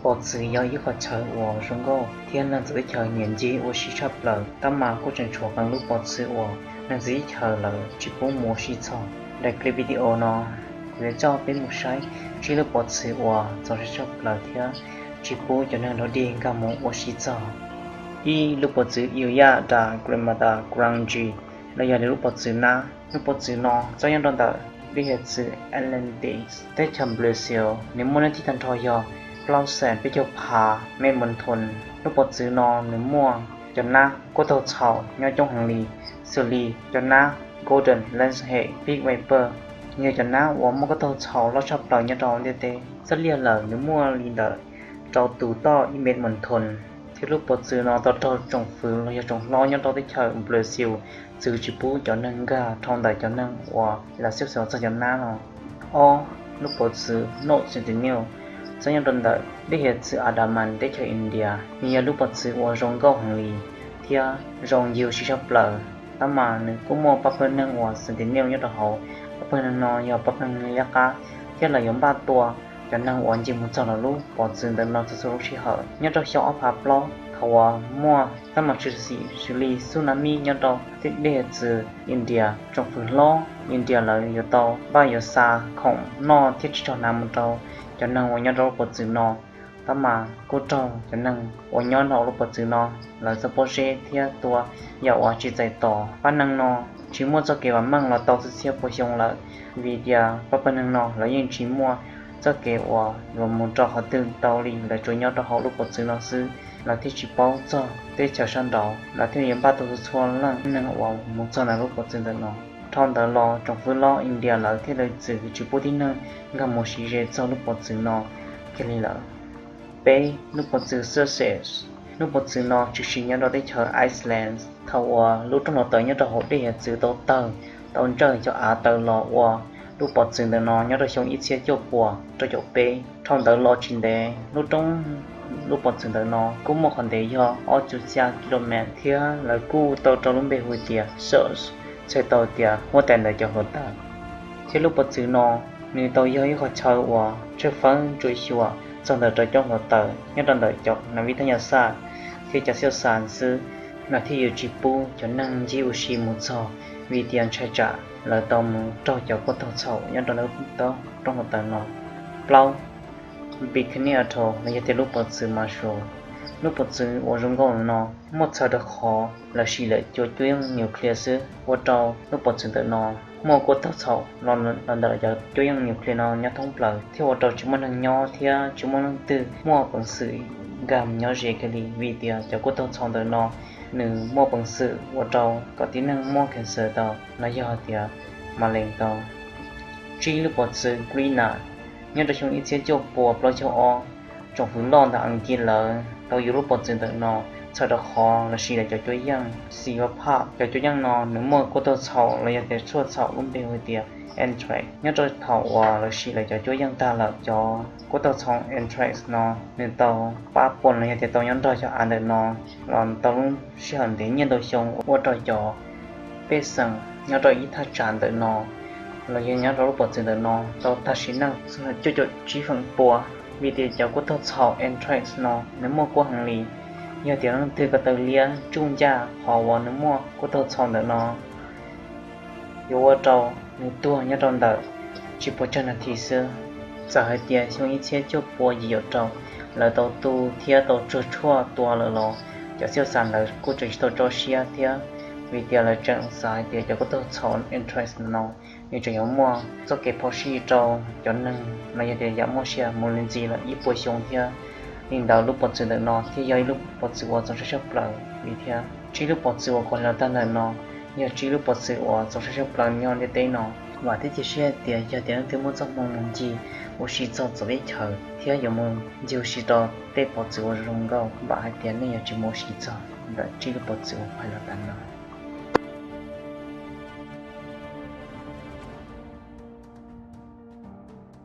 Pov txwv yog ib qhov chaw uas zoo nkauj thiab neeg txawv teb chaws nyiam ncig ua si tshaj plaws, tab mas kuj tseem tshuav qee lub pov txwv uas neeg txawv teb chaws lawv tsis pub mus ua si txog. Daim clip video no kuv yuav coj peb mus saib tsib lub pov txwv uas txaus siab tshaj plaws thiab tsis pub cov neeg dog dig nkag mus ua si txog. Ib, lub pov txwv Ilha da Queimada Grande, los yog lub pov txwv nab. Lub pov txwv no txawb nyob rau ntawm dej hiav txwv Atlantic, teb chaws Brazil, nws muaj hnub thib tag nrho yog plaub xees peb caug phav mev moos thoos. Lub pov txwv no nws muaj cov nab kuj taug txhaum nyob coob heev li, xws li cov nab Golden Lancehead, Pit Viper, yog cov nab uas muaj kuj taug txhaum loj tshaj plaws nyob rau ntiaj teb. Txawj liaj lawm nws muaj li ntawm rau tus toj ib mev moos thoos. Thiab lub pov txwv no tau raug tsoom fwv los yog tsoom hlob nyob rau teb chaws Brazil txwv tsis pub cov neeg nkag dhau ntawm cov neeg uas lawv xyuaj xyuas txog cov nab no. Ob, lub pov txwv North Sentinel txawb nyob rau ntawm dej hiav txwv Andaman teb chaws India. Nws yog lub pov txwv uas zoo nkauj heev li thiab zoo ncig ua si tshaj plaws, tab mas nws kuj muaj pab pawg neeg uas Sentinel nyob rau hauv. Pab pawg neeg no yog pab pawg neeg liab qab thiab lawv yuav npaj tua cov neeg uas ncig mus txog lawv lub pov txwv ntawm no txhua txhua lub sij hawm. Nyob rau xyoo ob phav plaub, thaum uas muaj teeb meem tshwm sim xws li tsunami nyob rau dej hiav txwv India, tsoom fwv hlob India lawv yuav tau npaj yuav xa khoom noj thiab ris tsho hnav mus rau cov neeg uas nyob rau lub pov txwv no. Tab mas kuj raug cov neeg uas nyob hauv lub pov txwv no lawv txoj pob zeb thiab tua yam uas tsis txais tos. Pab neeg no tsis muaj txoj kev vam meej los tau txhiab txhiab pua xyoo lawm, vim tias pab pawg neeg no lawv yeej tsis muaj txoj kev uas yuav mus rau qhov twg tau li, lawv tsuas nyob rau hauv lub pov txwv no xwb, lawv thiaj tsis paub txog teb chaws sab nraud, lawv thiaj yuav npaj tua txhua txhua leej neeg uas mus txog ntawm lub pov txwv ntawm no. Dhau ntawd los tsoom fwv hlob India lawv thiaj li txwv tsis pub tib neeg nkag mus siv ze txog lub pov txwv no kiag li lawm. Peb, lub pov txwv Success. Lub pov txwv no tshwm sim nyob rau teb chaws Iceland. Thaum uas lub rooj hluav taws nyob rau hauv dej hiav txwv tau tawg, tau ntsawj cov av tawm los ua lub pov txwv ntawm no nyob rau xyoo ib txhiab cuaj puas rau caum peb. Dhau ntawd los tsis ntev, lub roob lub pov txwv ntawm no kuj muaj qhov ntev yog ob cuv xya kilomev thiab lawv kuj tau rau lub npe hu tias Success, txhais tau tias huab tais ntawm cov hluav taws. Thiab lub pov txwv no nws tau yog ib qhov chaw uas tshawb fawb ntsuam xyuas txog ntawm rau cov hluav taws nyob rau ntawm cov nas vib thab nyas xaj thiab cov xiaj xas xwb, lawv thiaj yuav tsis pub cov neeg ncig ua si mus txog, vim tias ntshai tsam lawv tau mus raug cov kuj taug txhaum nyob rau lub roob hluav taws no. Plaub, Bikini Atoll los yog tias lub pov txwv Marshall. Lub pov txwv uas zoo nkauj no muaj txhawm rau qhov lawv siv lawv cov cuab yeej nuclear xwb, ua rau lub pov txwv ntawm no muaj kuj taug txhaum los ntawm cov cuab yeej nuclear no nyob thoob plaws, thiab ua rau tsis muaj neeg nyob thiab tsis muaj leej twg muaj peev xwm nkag mus nyob ze kiag li, vim tias cov kuj taug txhaum ntawm no nws muaj peev xwm ua rau kom tib neeg muaj cancer tau los yog tias mab lees tau. Tsib, lub pov txwv Greenland. Nyob rau xyoo ib txhiab cuaj puas plaub caug ob, tsoom fwv loj ntawm Askiv lawv tau yuav lub pov txwv ntawm no, txhawm rau qhov lawv siv lawv cov cuab yeej xis vaj phaj. Cov cuab yeej no nws muaj kuj taug txhaum los yog tias tshuaj txhaum lub npe hu tias anthrax. Nyob rau thaum uas lawv siv lawv cov cuab yeej tag lawm, cov kuj taug txhaum anthrax no nws tau pab pom los yog tias tau nyob nrog cov av ntawm no los tau lub sij hawm ntev nyiaj ntau xyoo, ua rau cov pej xeem nyob rau ib thaj tsam ntawm no los yog nyob rau lub pov txwv ntawm no tau tag sim neej cuaj caum tsib feem pua, vim tias cov kuj taug txhaum anthrax no nws muaj kuab heev li. Yog tias leej twg ko taw liab tsuj ncaj qhov uas nws muaj kuj taug txhaum ntawm no, yuav ua rau nws tuag nyob rau ntawm tsis puas tsawg nas this xwb. Txawm hais tias xyoo ib txhiab cuaj pua yim caum rau lawv tau tu thiab tau tsuag tshuaj tua lawm los cov xiaj xas ntawd kuj tseem tsis tau tso siab thiab, vim tias lawv tseem xav hais tias cov kuj taug txhaum anthrax no nws tseem yuav muaj txoj kev phom sij rau cov neeg los yog tias yam muaj sia mus li ntxiv lawm ib puas xyoo thiab. Li ntawd lub pov txwv ntawm no thiaj yog ib lub pov txwv uas txaus siab tshaj plaws li thiab. Tsib lub pov txwv uas kuv hais los tag ntawm no yog tsib lub pov txwv uas txaus siab tshaj plaws nyob ntiaj teb no. Vam thiab cia siab hais tias yog tias leej twg muaj txoj hmoo mus ncig ua si txog txawv teb chaws thiab yuav mus ncig ua si rau tej pov txwv uas zoo nkauj, vam hais tias nej yuav tsis mus ua si txog ntawm tsib lub pov txwv uas kuv hais los tag no.